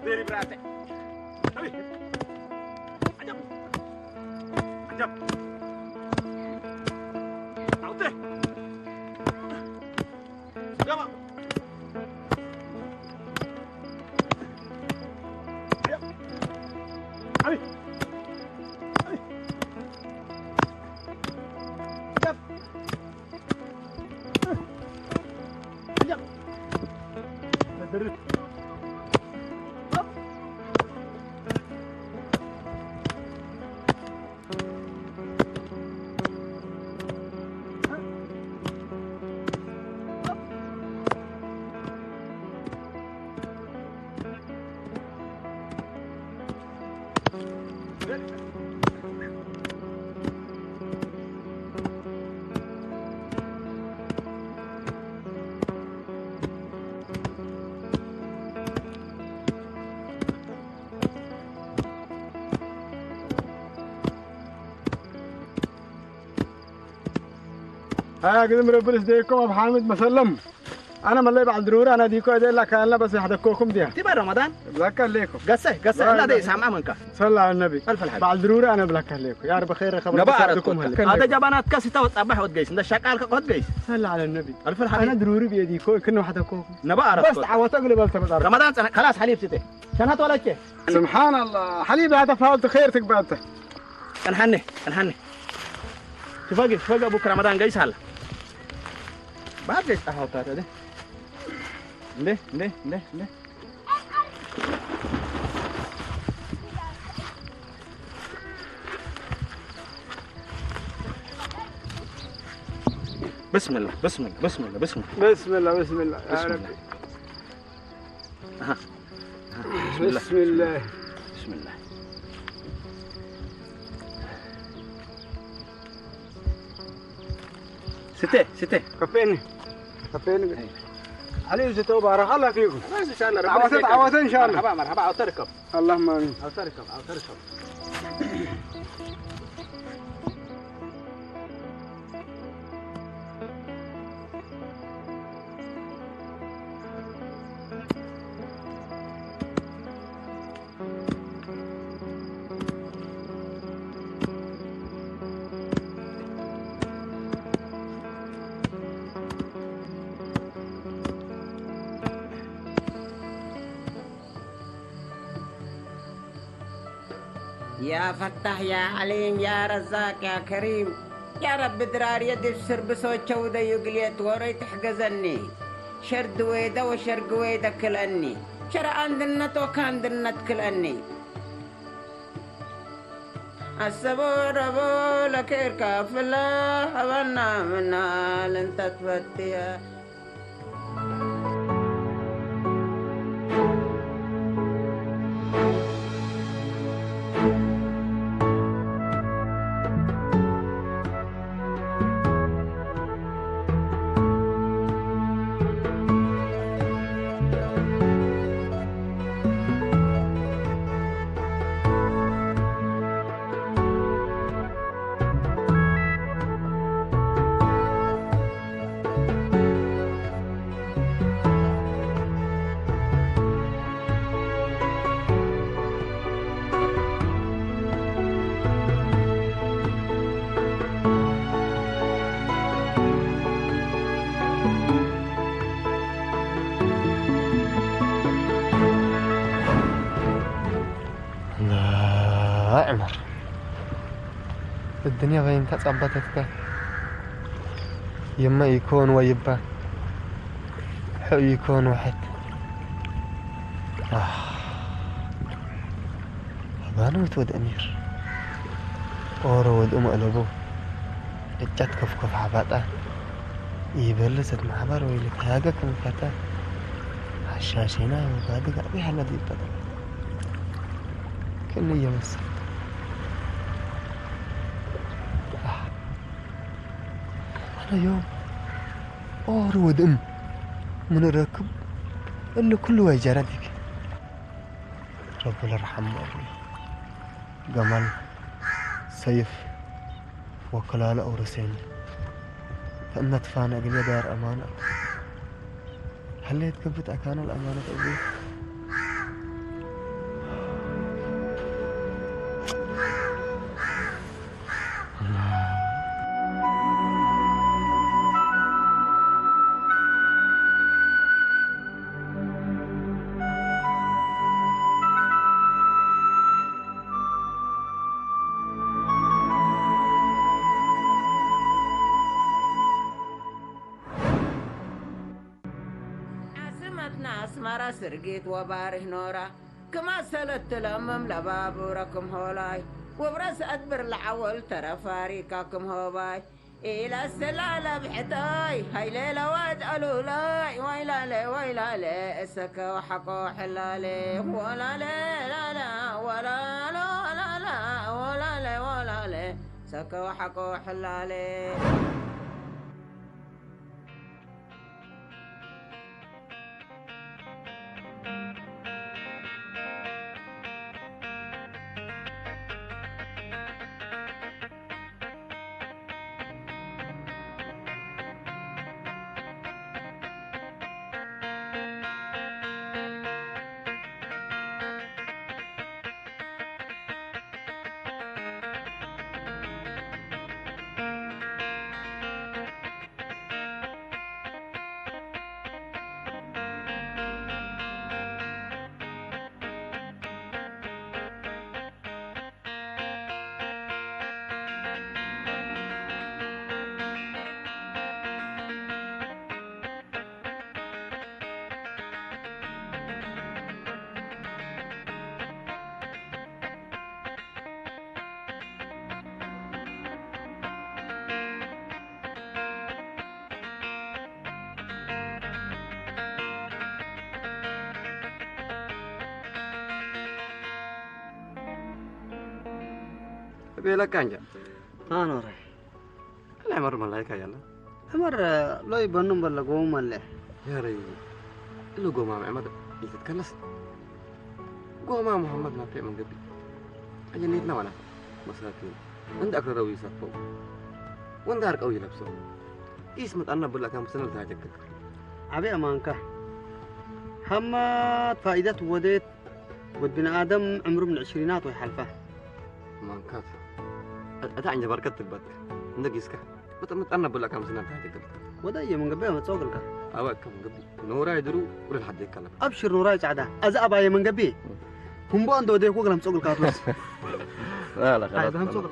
ذيري براتي. أبي. عجب. عجب. عوته. يلا. عجب. أبي. أبي. عجب. هاي قدم ربرس ديكم أبو حامد مسلم. أنا ملي بعد ضرورة، أنا ديكو أدي لك، أنا بس يحدكوكم ديها. تبا رمضان؟ بلاك عليكم. قصة، قصة، لا، لا، لا. دي سامع منك. صلى على النبي. ألف الحمد. بعد ضرورة أنا بلاك عليكم. يا رب خير، خبر نبا تساعدكم أرسلت. هل. هذا جبانات كسي تو تصبح وتقيس، إنت شقال كقوت قيس. صلى على النبي. ألف الحمد. أنا ضروري بيديكو، كنا واحدة كوكم. نبا أرسلت. بس تعوتك لبلت مدار. رمضان سنة، خلاص حليب ستة. سنة ولا شيء. سبحان الله، حليب هذا فاولت خير تقبلته. كان حني، كان حني. شفاقي، شفاقي أبوك رمضان قيس هلا. بعد ليش تحاول تاتا دي؟ ليه، ليه، ليه، ليه؟ بسم الله، بسم الله، بسم الله، بسم الله. بسم الله، بسم الله. يا بسم ربي. الله. أها. أها. بسم الله. بسم الله. بسم الله. ستة، ستة. كفيني. كفيني. أي. علي وستة، بارك الله فيكم. بس إن شاء الله، ربنا عوضت، يجزاك. عوضت إن شاء الله. مرحبا، مرحبا، عوضت لكم. اللهم آمين. عوضت لكم، عوضت لكم. يا فتاح يا عليم يا رزاق يا كريم، يا رب ድራር የድብ ስር ብሶ ቸውደ ዩግልየት ወሮይ ትሕገዘኒ። ሸርድ ወይደ ወሸርግ ወይደ ክልአኒ። ሸረ አንድነት ወከ አንድነት ክልአኒ። አሰቦ ረቦ ለክር ካፍላ ሀበና ምና ልንተት ፈትያ። لا عمر. الدنيا باين كتصبتك. يما يكون ويبا. حق يكون واحد. آه. ሃይማኖት ወድ ኣሚር። ኦሮ ወድ እም ኣለቡ። ዕጫት ከፍከፍ ሓባጣ። ይበልሰት ማሕበር ወይ ልትሃገ ክንፈታ። ሓሻሽና ወጋዲ ጋቢ ሓላ ዘይበጠ። ከነ የመሰል። ኣነ ዮም ኦሮ ወድ እም። ምንረክብ እሉ ኩሉ ዋይ ጀራ ዲቢ። ረቡል ርሓም ገማል ሰይፍ ወክላለ ኡርሴን ፈእነት ፋነ እግል የዳር አማና ሀሌት ክብት አካነ ለአማነት እግል ስርጊት ወባሪህ ኖራ ክማሰለት ትለምም ለባቡረ ክም ሆላይ ወብረስ ኣድብር ለዓወል ተረፋሪካ ክም ሆባይ ኢለስላ ለብሕታይ ሃይሌ ለዋድ ኣሉላይ ወይላለ ወይላለ እሰከ ወሓቆ ሕላሌ ወላለ ላላ ወላሎ ላላ ወላለ ወላለ እሰከ ወሓቆ ሕላሌ ቤለካ እንጃ ኣኖረ። ከላይ መር መላይካ ያለ እመር ሎይ በኑም በለ ጎሙ መለ። ያረይ እሉ ጎማ ምዕመር ይትትከለስ ጎማ መሐመድ ናፌ መንገቢ አጀኔትና ዋላ መሳኪን እንደ አክረረው ይሰፈው ወንድ አርቀው ይለብሰው ኢስ መጣና ብላ ከም ስነል ታጀከክ አቤ አማንካ ሐማት ፋይደት ወዴት ወድ ብን አደም ዕምሩ ምን ዕሽሪናት ወይ ሐልፋ ማንካት እታ ዕንጀ በርከት ትግበት እንደ ጊስካ ምጥምጣና ብላ ከም ስነል ታጀከክ ወደ የመንገበ መጸው ቅልካ አወ ከም ግቢ ኖራ ይድሩ ወደ ሐደ ይከለብ አብሽር ኖራ ጻዕዳ አዛ አባየ መንገቢ ሁምቦ እንደ ወደ ይኮ ግለም ጸው ቅልካ አትወስ لا لا خلاص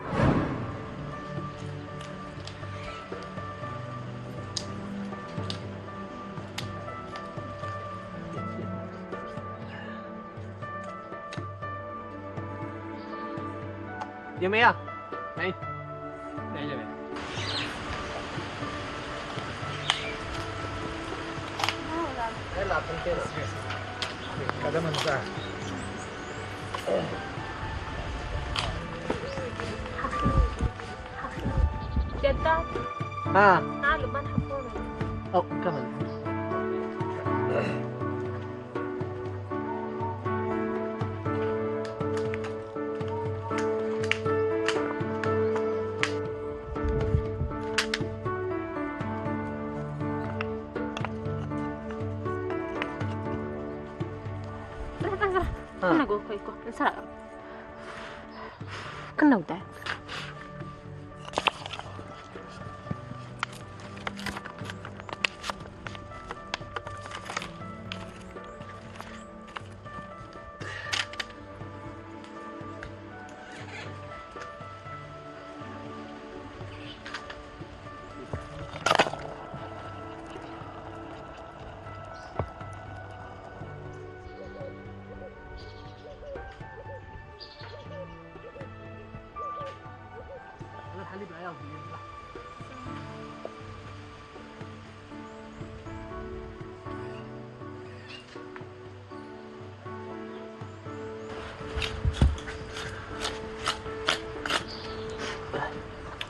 جميع هاي هاي جميع هاي لا تنتظر كذا من ذا جدات ها تعالوا ما نحطونه او كمان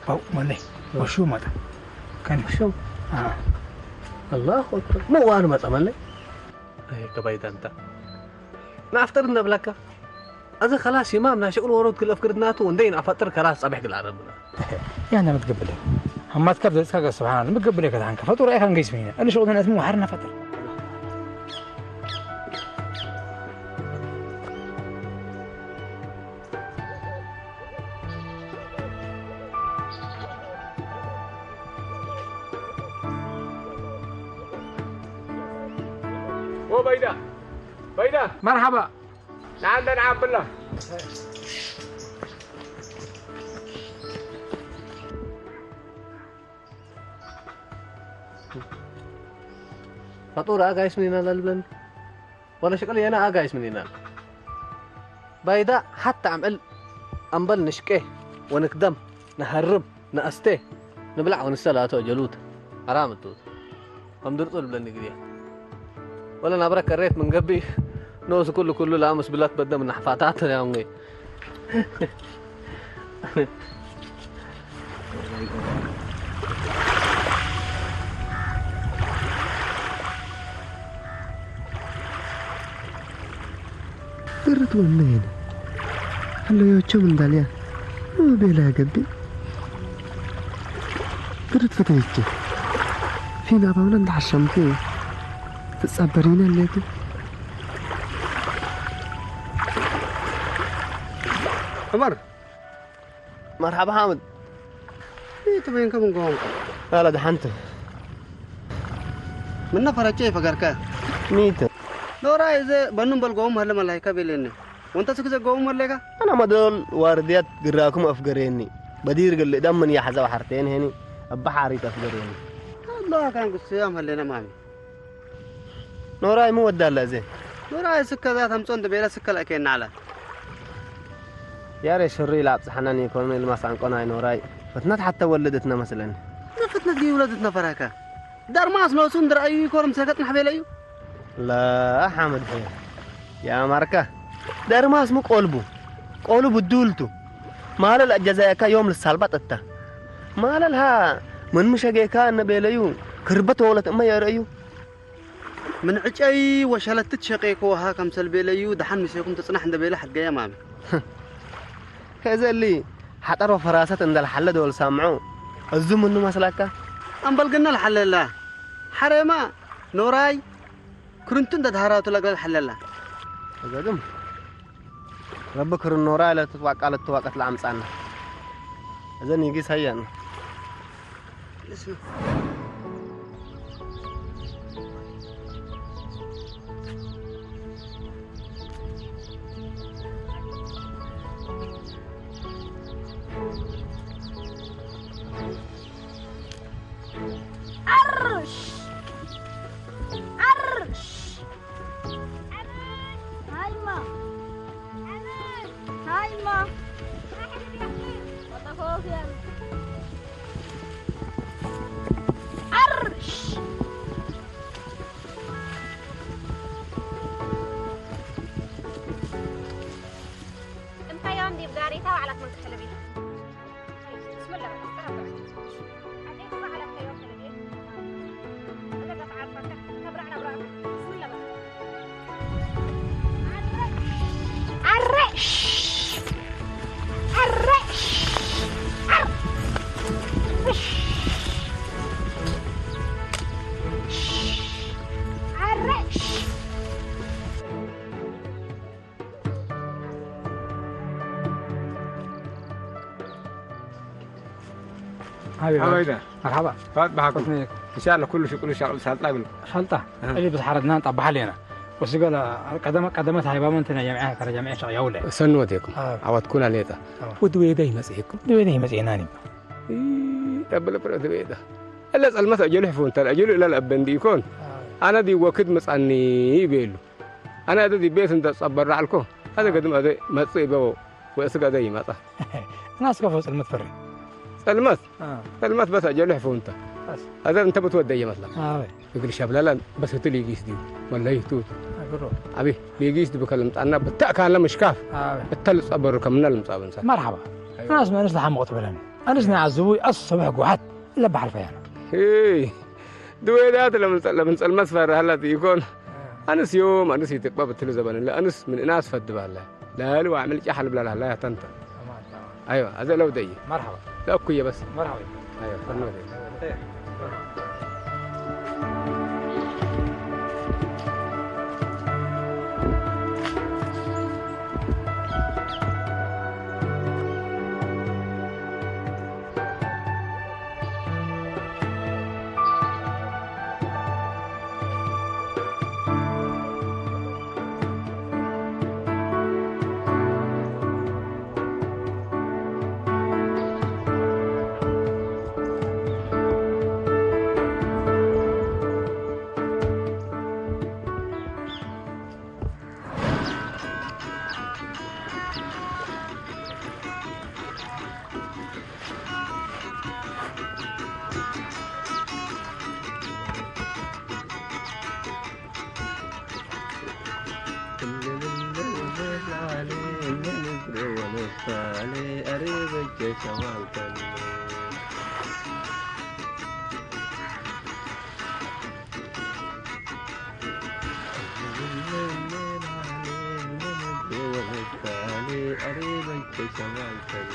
أو ماني وشو ماذا كان وشو آه الله أكبر مو أنا ما تملي إيه كبايد أنت نفترض نبلك እዚ ከላስ ይማም ናይ ሽቕል ወሮት ክል ኣፍክርናቱ እንደይ ንኣፋጥር ከላስ ጸብሕ ግል ኣረብና ያና ምትገብለ ሀማት ካብ ዘጽካ ጋር ስብሓን ምትገብለ ከተሓንከ ፈጡር ኣይካን ገይስ ሚነ እን ሽቕል ነትም ወሓር ናፈጥር ወበይዳ በይዳ መርሓባ ንዓንደ ንዓብላ ፈጡር ኣጋይስ ሚና ለልበን ወላ ሽቅል የና ኣጋይስ ምን ይናል ባይዳ ሓታ ኣምዕል ኣምበል ንሽቄ ወንክደም ንሃርም ንኣስቴ ንብላዕ ወንሰላቶ ጀሉት ኣራምጡት ከም ድርጡ ልብለኒ ግዜ ወላ ናብረ ከሬት ምን ገቢ ኖስ ኩሉ ኩሉ ላምስ ብላት በደም ናሕፋታት ያንጎይ ጥርት ወነይን ኣለዮቸው እንዳልያ ቤላ ገቢ ጥርት ፈተይቼ ፊና ባውና እንዳሓሸምኩ ትጸበሪና ኣለኪ ዑመር መርሓባ ሓምድ ይትበይን ከም እንጎም ኣላ ደሓንተ ምና ፈረጨ ይፈገርከ ሚተ ኖራ እዘ በኑም በልጎም ሀለ መላይካ ቤሌኒ ወንተ ስክ ዘጎም ወለጋ ኣና መዶል ዋርድያት ግራኩም ኣፍገሬኒ በዲር ግል ደምን ያሕዛው ሓርቴን ሄኒ ኣባ ሓሪት ኣፍገሬኒ ኣላህ ካን ጉስያም ሀለና ማሚ ኖራይ ምን ወዳለ እዜ ኖራይ ስከዛ ተምጾ እንደ ቤለ ስከለ ከናለ ያሬ ሽሪ ኢላ ኣብጽሓናን ይኮን ኢልማስ ኣንቆናይ ኖራይ ፍትነት ሓተ ወለደትና መስለኒ ፍትነት ገይ ውለደትና ፈራካ ዳርማስ ነሱ እንድረኣዩ ይኮርም ሰከጥና ሕቤለዩ ላ ሓመድ ሕየ ያ ማርካ ዳርማስ ሙ ቆልቡ ቆልቡ ዱልቱ ማለል ኣጀዛያካ ዮም ልሳልባ ጠታ ማለል ሃ ምን ምሸጌካ እነበለዩ ክርበት ወለት እመ የርእዩ ምን ዕጨይ ወሸለትት ሸቄ ከወሃ ከምሰል ቤለዩ ደሓን ምሴኩም ትጽናሕ እንደ ቤለ ሕድገየ ማሚ ከዘሊ ሓጠር ወፈራሰት እንደልሓለ ደወል ሳምዑ እዙ ምኑ መስላካ ኣምበልግና ልሓለላ ሓሬማ ኖራይ ክርንቱ እንደ ድሃራቱ ለግለ ልሓለላ እዘግም ረቢ ክርን ኖራይ ለትትዋቃ ለትዋቀት ለኣምጻና እዘን ይጊስ ሃያን Arsh! Arsh! Haima! Haima! Arsh! Entayam di garita alat mengkelebi. Bismillah. ሓቢባ ሓባይዳ መርሓባ ፋት ብሓኩም ከስመ ኢለኩም። እንሻላ ኩሉ ሽቁሉ ሻቅል ሳልጣ ይብል ሻልጣ እ። ጠቢብ ዝሓረድና ንጣባሓል ኢና ወስገለ ቀደመ ቀደመት ሃይባመ እንተ ናይ ጀምዐ ከረ ጀምዐ ሸቅ የውለ ሰንወት የኩም ኣዎ። ዓዋት ኩላ ሌጣ ኣዎ። ወዲ ወየዳ ይመጽእ የኩም ወዲ ወየዳ ይመጽእ ናኒ ጠበለ ብረት ወየዳ እለ ጸልመት ኣጀሉ ሕፉ እንተ ኣጀሉ እለ ለአበ እንዲ ይኮን ኣነ ዲ ወክድ መጻኒ ይቤሉ ኣነ ኣደ ዲ ቤት እንተ ጸበራዕልኮ ኣደ ገድም ኣደ መጽእ ይበው ወእስግ ኣደ ይመጻ እናስከፎ ጽልመት ፈሪ ጸልመት አ፣ ጸልመት በስ ኣጀሉ ሕፉ እንተ በስ። ኣደ እንተ ብትወደየ መስላ ኣበይ እግል ሸብለላን በስ ህትል ይጊስ ዲዩ ወላሂ ቱት ኣግሮ ኣቢ ሊጊስ ድብከ ልምጻና ብታእ ካለ ምሽካፍ ኣበይ እተ ልጸበሩ ከምና ልምጻ ብንሳ መርሓባ ኣናስ መንስ ለሓምቆ ትበለኒ ኣንስ ናይ ዓዝቡ ኣስ ሰብሕ ጉሓት ለባሓልፈያ ነው ሄይ ድዌዳት ለምን ጸልመት ፈራህላት ይኮን ኣንስ ዮም ኣንስ ይትቅባ ብትሉ ዘበንለ ኣንስ ምን እናስ ፈድባለ ላሊ ዋዕምል ጫሕ ልብላላህላ ያተንተ ኣይዋ ኣዘ ለው ደይ መርሓባ ለኩየ በስ መርሓባ ኣይዋ ፈርኖ ደይ ሳሌ ኣሬ በጀ ሸዋልተን። ሳሌ ኣሬ በጀ ሸዋልተን።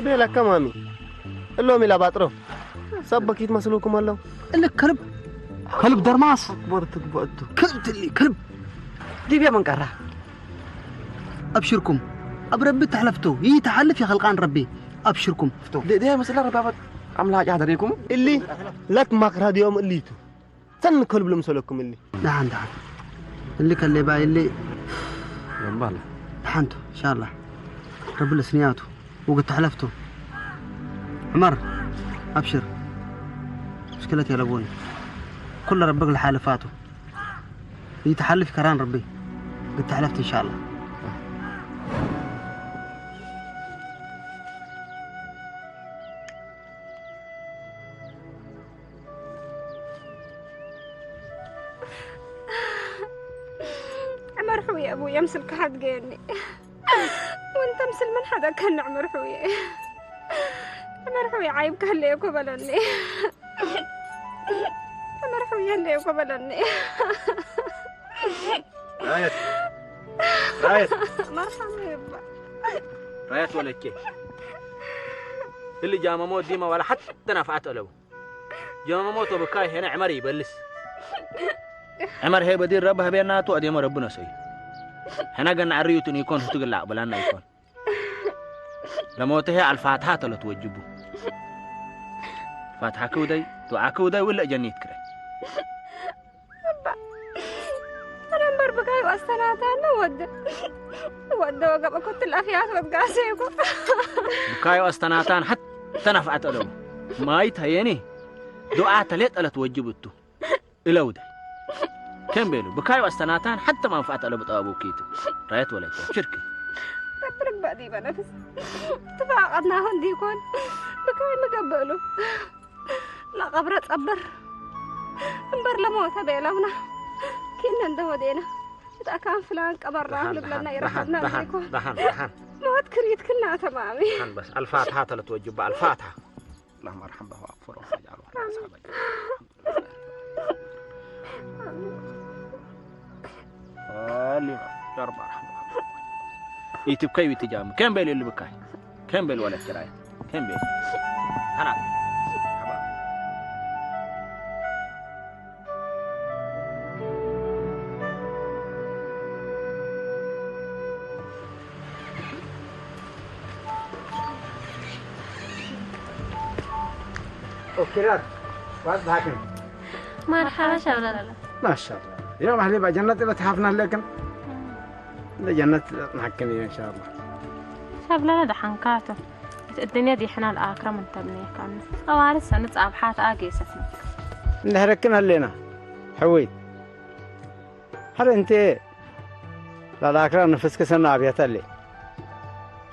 ቤላ ከማሚ እሎም ኢላ ባጥሮ ሰብ በኪት መስልኩም ኣለዉ። እልክ ከልብ ከልብ ደርማስ ኣክበር ትግበእቱ። ከልብ ትሊ ከልብ ዲብያ መንቀራ ኣብሽርኩም ኣብ ረቢ ተሕለፍቶ ይተሓልፍ ይኸልቃን ረቢ ኣብሽርኩም። ዲያ መስላ ረባባት ኣምላክ ያህደሬኩም። እሊ ለት ማክራ ዲኦም እሊቱ ተን ከልብ ለምሰለኩም እሊ ደሓን ደሓን እሊ ከሌባ እሊ ደሓንቱ ኢንሻላህ ረቢ ለስንያቱ ውግድ ተሕለፍቱ። ዑመር ኣብሽር፣ ምሽክለት የለቦኒ። ኩሉ ረቢ ግል ሓልፋቱ ይትሓልፍ ከራን ረቢ ግድ ተሕለፍት ኢንሻላህ። ዕመር ሕውየ ኣቡየ ምስልካ ሓድገየኒ። ወንተም ስልምን ሓደከኒ ዕመር ሕውየ። ዕመር ሕውየ ዓይብካ ህለየ እኮ በለኒ። ዕመር ሕውየ ህለየ እኮ በለኒ። ራየት ራየት መርሓባ ይባ ራየት ወለኬ እሊ ጃመሞ ዲማ ዋላ ሓቲ ተናፍዓት ኣለቡ። ጀመሞቶ ብካይ ሄነ ዕመር ይበልስ። ዕመር ሄ በዲር ረብ ህቤናቱ ኣዴሞ ረብ ነሰዩ። ሕና ገና ዕርዩትን ይኮን ህትግላዕ ብላና ይኮን። ለሞተ ሄ ኣልፋትሓ ተለት ወጅቡ። ፋትሓ ክውደይ፣ ዱዓ ክውደይ ውልእ ጀኒት ክረ። እባ፣ እረ እምበር ብጋዩ ኣስተናታና ወደ፣ ወደ ወገበ ኮትል ኣፍያት ወድጋሴ እኮ። ብካዩ ኣስተናታን ሓተ ናፍዓት ኣለቡ። ማይት ሀየኒ ዱዓ ተሌጠለት ወጅብ እቱ እለውደ። ከም ቤሉ ብካዩ ኣስተናታን ሓተ ማንፋዕት ኣለቡ ጠባቡ ኪቱ። ራየት ወለይኮ ሽርኪ። ረብርግ ባዲ በነፍስ ትፋቀትና ሁን ዲኮን ብካይ ምገብእሉ። ላቐብረ ጸብር እምበር ለሞተ ቤለውና ኪነ እንደ ወዴና እታ ካን ፍላን ቀበርና ደሓን፣ ልብለና ደሓን፣ ይረከብና ደሓን፣ ዘይኮን ደሓን፣ ደሓን። ሞት ክሪት ክና ተማሚ። ደሓን በስ። ኣልፋትሓ ተለት ወጅባ፣ ኣልፋትሓ። اللهم ارحم به واغفر له واجعله على أصحاب الجنة. آمين. يا رب ارحم. ኢትብከይ ዊትጃም። ከም ቤል ልብካይ። ከም ቤል ወለት ራይ። ከም ቤል። ሃና። ኦኬ ራት። ዋት ሃክን። መርሓባ ሸብለላ። ማሻአላ። ያው ማህሌ ባጀነት ለተሓፍና ለክን። ለጀነት ናክን ኢንሻአላ። ሸብለላ ደሓንካቶ። እቲ እድንያ ዲሕና ለኣክረም እንተብኔካን። ጸዋርስ ንጻብሓት ኣጌሰት። እንድሕረክን ኣለና። ሕወይ። ሀረ እንተ ላላክራ ንፍስክሰና ኣብያት ኣለ።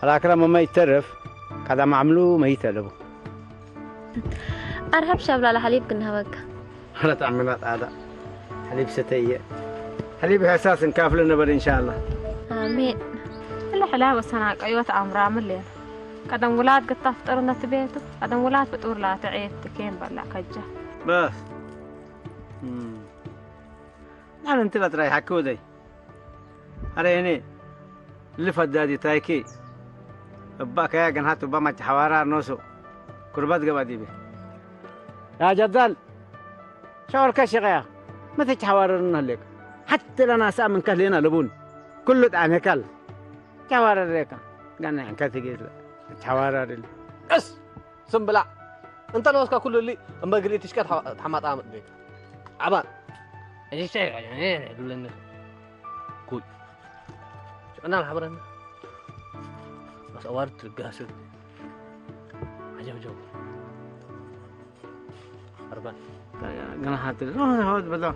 ላላክራ መማ ይተርፍ፣ ካዳ ማዕምሉ መይት ኣለቡ። ኣርሃብ ሻብላላ ሓሊብ ክንሃበካ። ሀረ ጣዕምና ጣዳ። ሓሊብ ሰተየ። ሓሊብ ሕሳስ እንካፍለ ነበር ኢንሻአላ። ኣሜን። እለ ሕላ ወሰና ቀዮት ኣምራ ምሌን። ቀደም ውላድ ግታፍ ጥርነት ቤቱ፣ ቀደም ውላድ ፍጡር ላተ ዔት ኬን በላ ከጃ። በስ። እም። ናን እንት ለትራይ ሓኪ ወደይ። አረ እኔ ልፈዳዲ ታይኪ እባ ከያ ገንሃት እባ ማጭ ሐዋራ ኖሶ ኩርባት ገባ ዲቤ። ያ ጀዳል ሻወር ከሽቀያ መተች ሐዋረርን ህሌክ ሓቲ ለናሳ ምን ከህሌና ለቡን ኩሉ ጣሜካል ቻዋረሬካ ጋና ያንካ ትጌት ቻዋራሪ ቀስ ስም ብላዕ። እንተ ለወስካ ኩሉ እሊ እምበር ግልኢ ትሽቀ ተሓማጣ መጥቤ። ዓባ። እሺ፣ ሸይ፣ እኔ፣ እኔ፣ እኔ፣ እኔ፣ እኔ፣ እኔ፣ እኔ፣ እኔ፣ ሽቅና ለሐብረና። በስ ኣዋርድ ትጋስብ። عجب جو. خربان. قناحات، هو بدأ.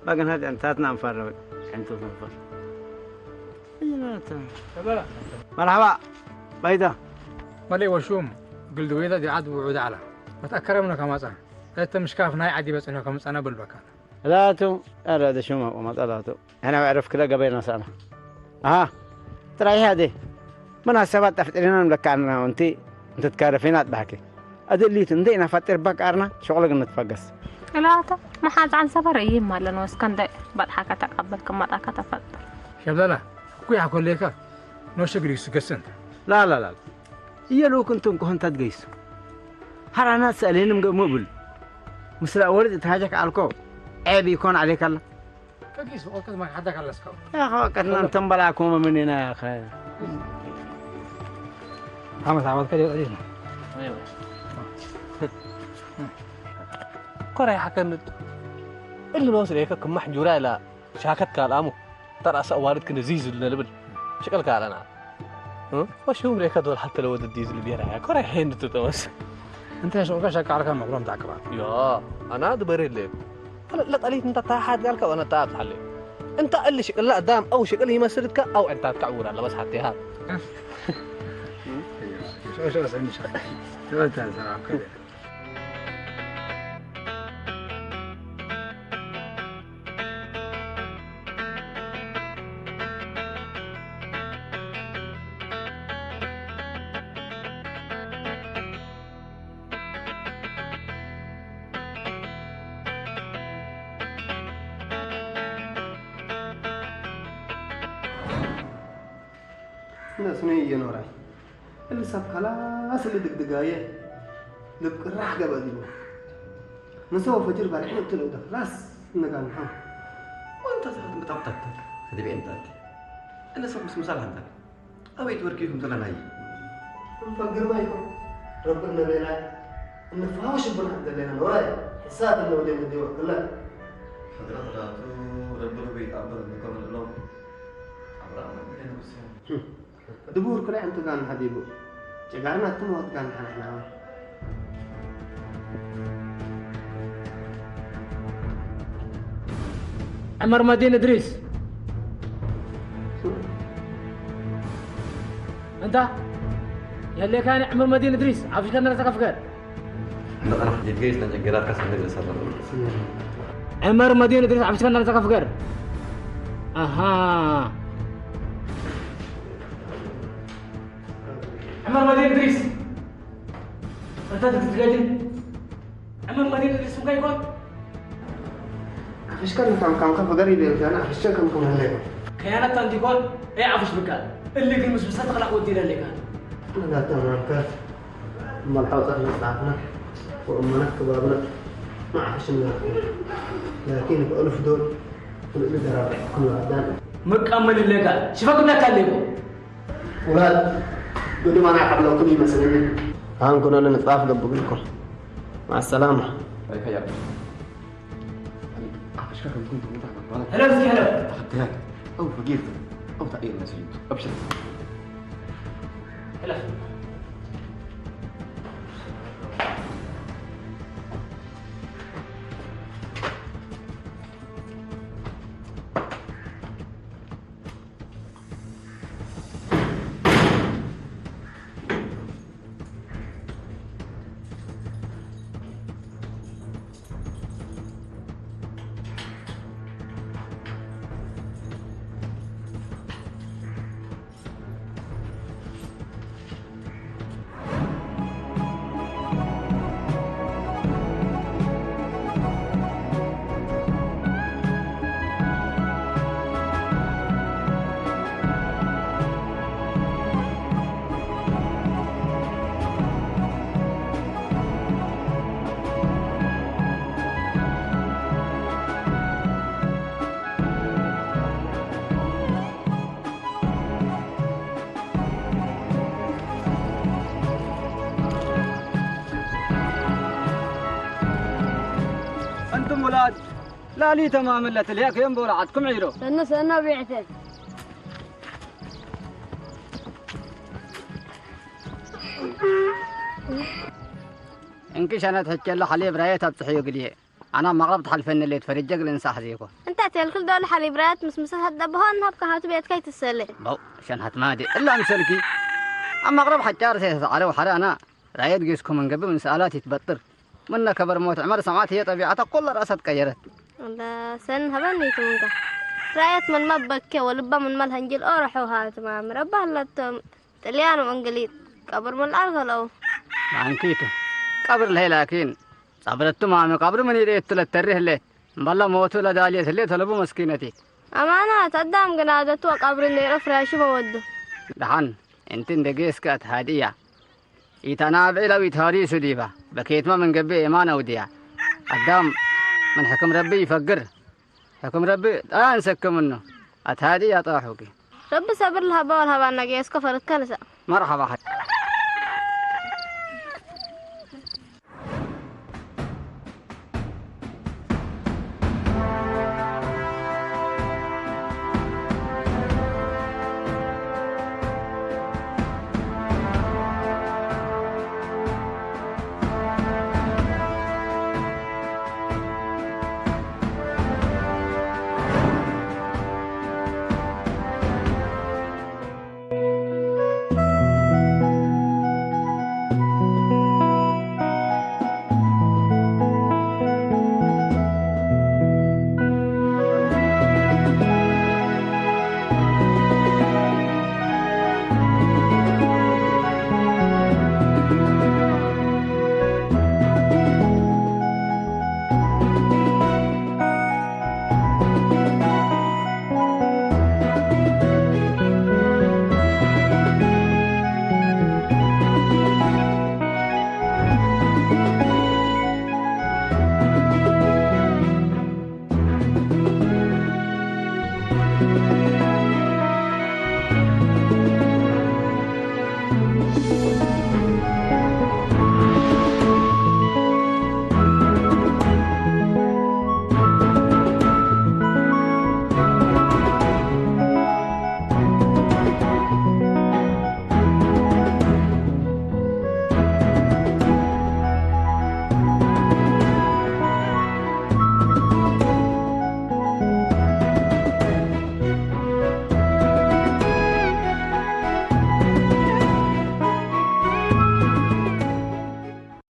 ما قناحات، يعني، تاتنا أنفار، يعني، تو أنفار. إيه، لا، ت-، مرحبا. بيضا. ملي وشوم. قل دويدا دي عاد وعود على. متأكرم لك ما صار. أنت مش كاف ناي عادي بس إنه كم سنة بالبكان. ላቱ፣ ኧረ፣ ደሽሞ መጠላቱ። ኣነ ኣዕርፍ ክለ ገበይ ነሳና። ኣሃ፣ ጥራይ ሃደ። መናሰባት ጠፍጢርና ንብለካ ኣና፣ እንቲ፣ እንተ ትካረፊና ትባህኪ። ኣደሊት፣ እንደ ኢና ፈጢር ባክ ኣርና፣ ሸቕለ ግን ንትፈገስ። ላቱ፣ መሓዛን ሰፈር እይም ኣለና፣ እስከ እንደ ባድሓካ ተቀበል፣ ክመጣካ ተፈጥር። ሸብለላ፣ ኩያ ኮሌካ፣ ኖ ሸግሪ ይስገሰን። ላ፣ ላ፣ ላ፣ ላ። እየሉ ክንቱም ኮህንታት ገይሱ። ሃራናት ሰእሌንም ገሙ ብል። ምስላ ወርድ ተሃጀክ ኣልኮ። ዔብ ይኮን ዓሌክ ኣላ። ከጊስ ወቀት ማክ ሓዳክ ኣለስካ። ያኸ ወቀትና እንተም በላኩም ምን ኢና ያኸ። ዓመት ዓመት ከጀ ጠዲና። ኮራይ ሓከንድ። እሉ ነው ስለ ከ ክማሕ ጁራ ኢላ ሻከት ካልኣሙ። ተራእሳ ዋርድ ክንዚ ዝል ነልብል። ሽቅል ካልኣና። እ? ወሽውም ሬከ ዶል ሓተ ለወድ ዲ ዝል ቢራ ያ። ኮራይ ሄንድ ትጠወስ። أنت شو قش قال كان مغروم تعقبات. يا، أنا دبري لك. هلا لا طليت أنت تاحت قال كان أنا تاحت حلي. أنت اللي شكل لا دام أو شكل يمسلك أو أنت تعور على بس حتى ها. شو، شو، اسألني شو. شو أنت سلام كده. እነሱ ነው እየኖራይ። እልሳብ ካላስ ልድግድጋየ ልብ ቅራሕ ገበ ዲቡ። ንሰው ፈጅር ባልሕን እትለው ደ ላስ እነጋንሖ። ወንተ ሰዓት ምጣብጣት ከድቤ እንታት። እነሰብ ምስ ምሳል ሓንታ። ኣበይ ትወርኪ ይኹም ዘለናይ? እንፋ ግርማ ይኹም። ረብን ነቤላ እንፋው ሽብና ዘለና ኖራይ። ሕሳብ እነውዴ ምዲ ወክላ። ሕድረት ዳቱ ረቢ ርቢ ይጣበል ንከምሎም። ኣብርሃም ነብይ ንጉስ። ድቡር ክልዕንቲ ጋን ሓዲጉ፣ ጭጋርና እትመወት ጋን ሓንሕና። ዕመር መዲን እድሪስ። እንታ? የሌካኒ ዕመር መዲን እድሪስ፣ ዓፊሽካ እንዳተከፍከር። ንቕንሕ ዲድ ገይስ ነጨገራት ካስ ነገር ሰፈር። ዕመር መዲን እድሪስ፣ ዓፊሽካ እንዳተከፍከር። ኣሃ። ዕመር መዲን እድሪስ። እንታ ትትገድን? ዕመር መዲን እድሪስ ምካ ይኮን? ዓፍሽካ ንካም ካምካ ፈገር ይብል ዛና ዓፍሽካ ከም ከም ህለ ይኮን። ከያናት ኣንቲኮን? ኤ ዓፍሽ ብካ። እሊ ግን ምስ ብሰ ተኽላቕ ወዲና ኣለካ። ነጋታ ማንካ። እማል ሓውጻት መጽሓፍና ወእመናት ክባብና። ማዕፍሽ ንላክ። ላኪን ብእልፍ ዶል ፍልጥ ንደራብ ሕኩም ኣዳን። መቃመል ለካ። ሽፈ ክብለካ ኣለኮ። ውላድ ብድማና ሓብለኩም ይመስለኒ። ኣንኩኖ ንጻፍ ገብግልኩም። ማሰላማ። ኣይከያ። ኣሽካ ከም ኩንቱ ምታ ባላ። هلا بزي هلا. ተኸተያት። ኣው ፈጊርት። ኣው ታኢር መስሉ። ኣብሽር. هلا. أنتم ولاد لا لي تمام إلا تليك ينبو لعدكم عيرو. سنة سنة بيعتين. እንኪ ሸነት ሕቸሎ ሓሊብ ራየት ኣብጽሕዮ ግድየ። ኣና መቕረብ ትሓልፈኒ ሌት ፈሪጀ ግል እንሳሕ ዘይኮ። እንታይ ትልክል ዶሎ ሓሊብ ራየት ምስ ምሳሕ ደብሆን ሃብካ ሃቱ ቤትካ ይትሰለ። በው ሸንሃት ማዲ እላ ምሰልኪ ኣብ መቕረብ ሓጫር ሰ ተዓረው ሓረ ኣና ራየት ጌስኩም እንገብም እንሰኣላት ይትበጥር። ምነ ከበር ሞት ዕመር ሰማት ህየ ጠቢዓታ ኩለ ራእሰት ቀየረት። እንዳ ሰን ሃበን ይትምንካ ራየት ምን መበከ ወልባ ምን መል ሀንጅል ኦረሑ ሃትማ ምረባ ሃላቶም ጥልያን ወእንግሊዝ ቀብር ምን አልከለው። ማንኪቱ ቀብር ለሄ ላኪን ጸብረቱ ማሚ ቀብር ምን ይደየቱ ለተሪህ ሌት እምበላ ሞቱ ለዳልየት ሌት ተለቡ መስኪነቲ። አማናት አዳም ግና ደቱ ቀብር እንደይረ ፍራሹ መወዱ። ደሓን እንቲ እንደ ጌስከ አትሃድያ ኢታና ብዕላዊ ተሃዲሱ ዲባ በኬትማ ምን ገብእ ኤማን አውድያ። አዳም ምን ሕክም ረቢ ይፈግር። ሕክም ረቢ ጣያን ሰክምኑ አትሃድያ ጣሑኪ። ረቢ ሰብር ለሃባ ወልሃባና ጌስኮ ፈርድካ ንሳ። መርሐባ ሐ